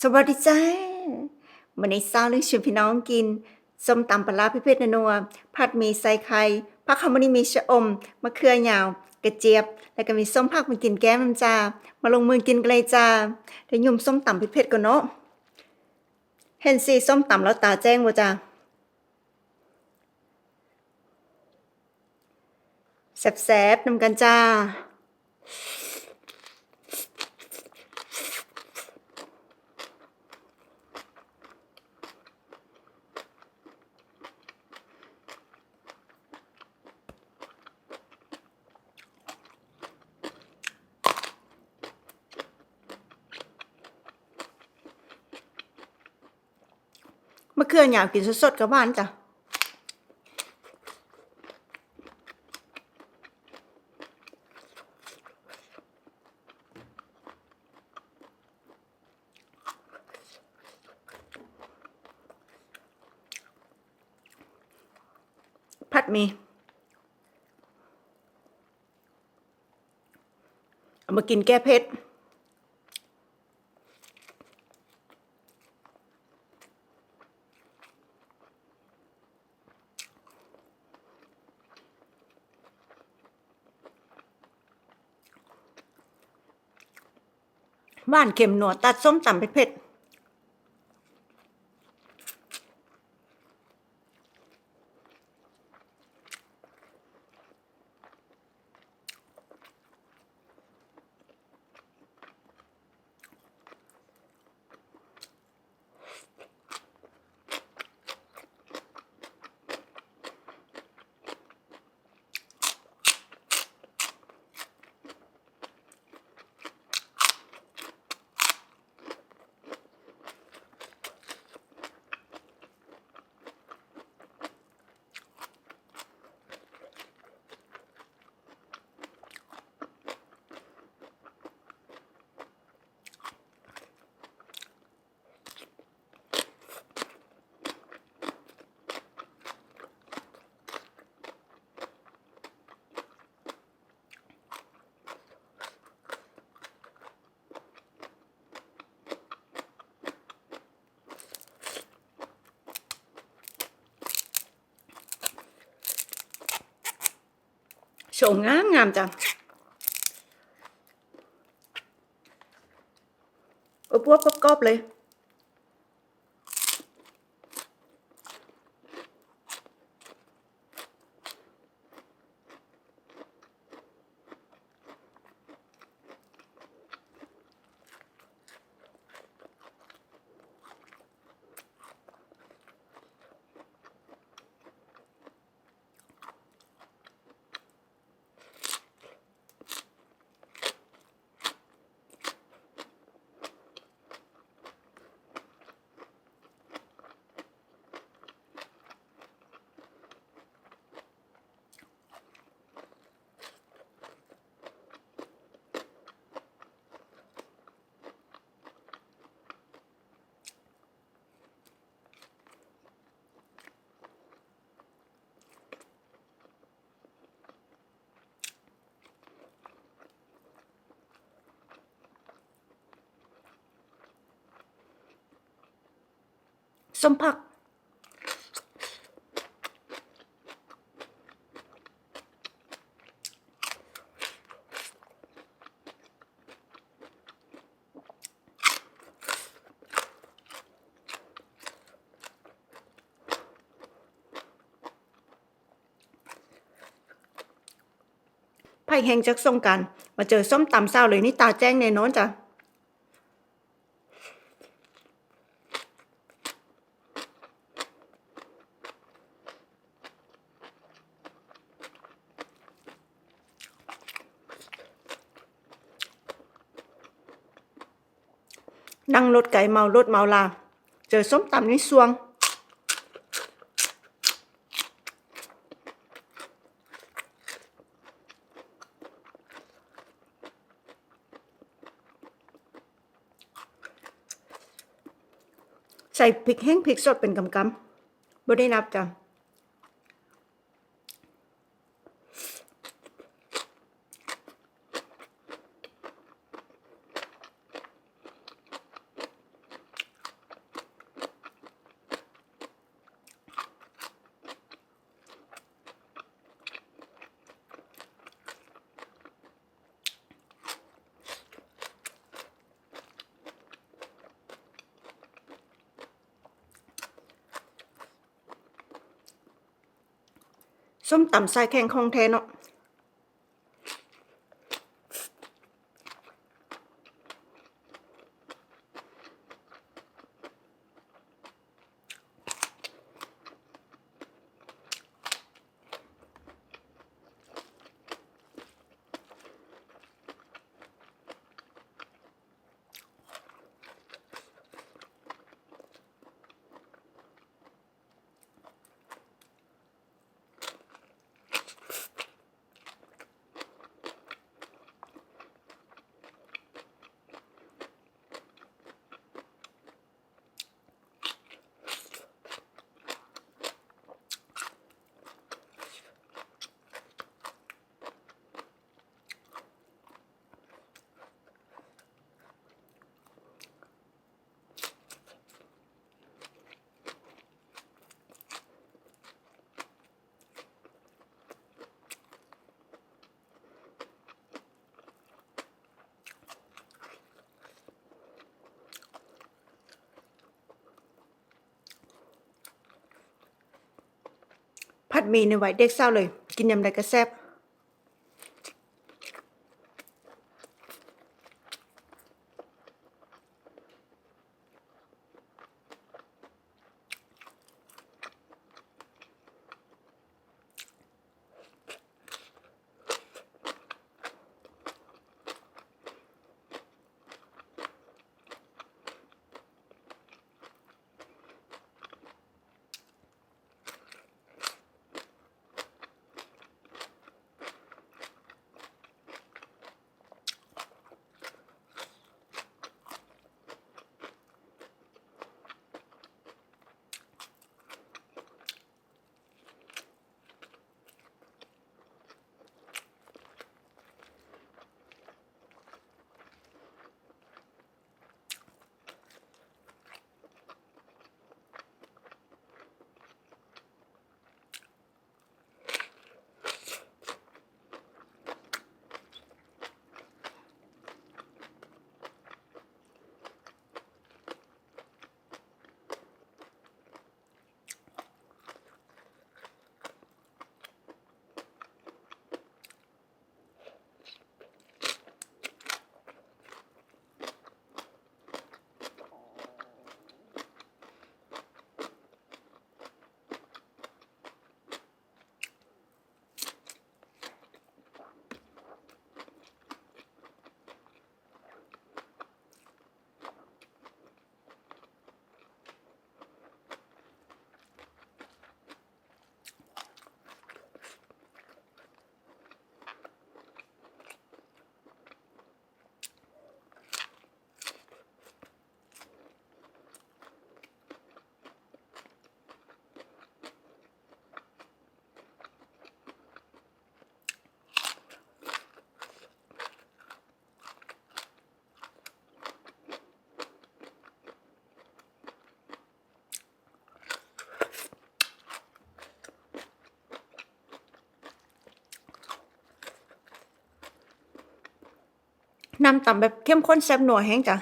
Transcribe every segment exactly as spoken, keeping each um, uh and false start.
สวัสดีจ้า มื้อนี้สาวลุยชวนพี่น้องกิน ส้มตำปลาร้าเผ็ดๆนัวๆ ผัดหมี่ใส่ไข่ ผักหอมมะลิ มีชะอม มะเขือยาว กระเจี๊ยบ แล้วก็มีส้มผักมากินแก้มนำจ้า มาลงมือกินกันเลยจ้า เดี๋ยวหยุ่มส้มตำเผ็ดๆก่อนเนาะ เห็นสีส้มตำแล้วตาแจ้งบ่จ้า แซ่บๆนำกันจ้า มะเขือยาวกินสดๆก็หวานจ้ะ ผัดหมี่ เอามากินแก้เผ็ด หวานเค็มนัวตัดส้มตำเผ็ดๆ โฉมงามงามจ้ะ อบๆกรอบๆเลย ส้มผัก ไผแฮ่งจักสงกรานต์ มาเจอส้มตำสาวเลยนี่ตาแจ้งแน่นอนจ้ะ นั่งรถไกลเมารถเมาลา เจอส้มตำนี่ซวง ใส่พริกแห้งพริกสดเป็นกำๆ บ่ได้นับจ้ะ แ ส้มตำใส่แข้งของแท้เนาะ ผัดหมี่ในวัยเด็กสาวเลย กินยำใดก็แซ่บ น้ำตำแบบเข้มข้นแซ่บนัวแฮงจ้ะ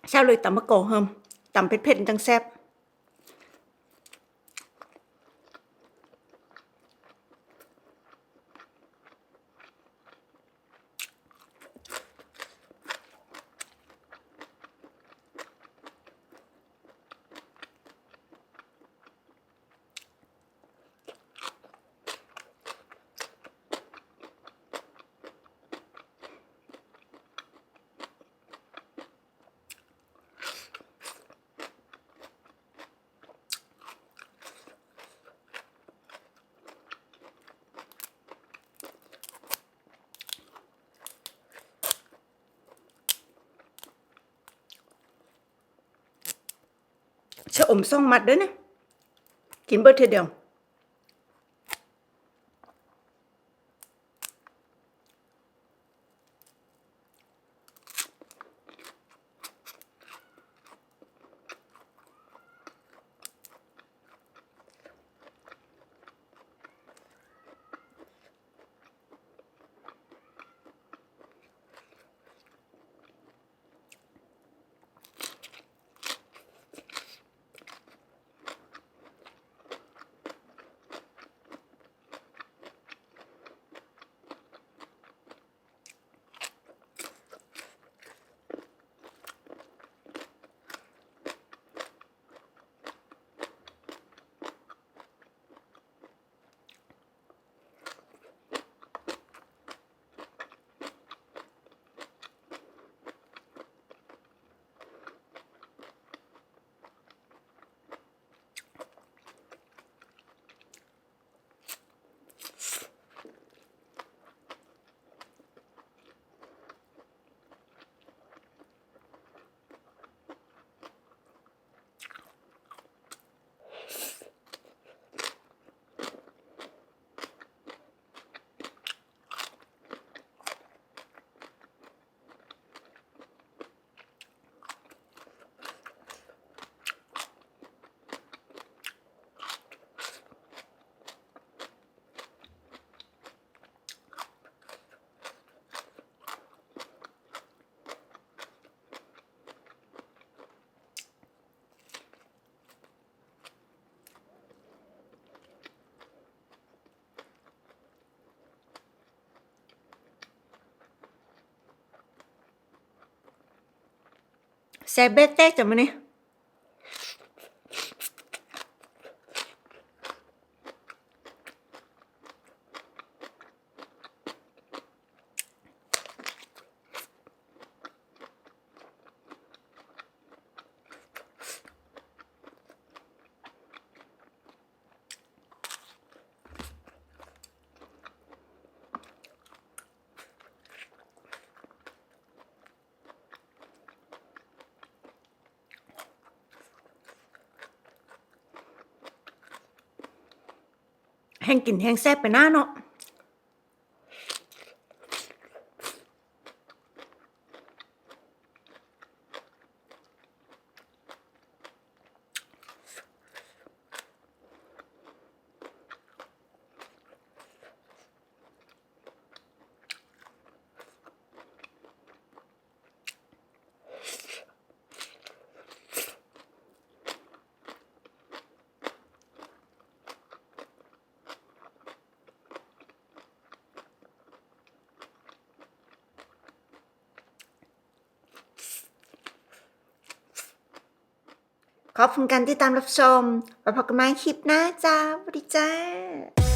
แซ่บเลย ตำมะกอกเฮิม ตำเผ็ดๆ จังแซ่บ ชะอมสองมัดเด้อเนี่ย กินเบิดเทื่อเดียว แซ่บเบิดเด้อจ้ะมื้อนี้ แฮ่งกินแฮ่งแซ่บไปหน้าเนาะ ขอบคุณการติดตามรับชม ไว้พบกันใหม่คลิปหน้าจ้า สวัสดีจ้า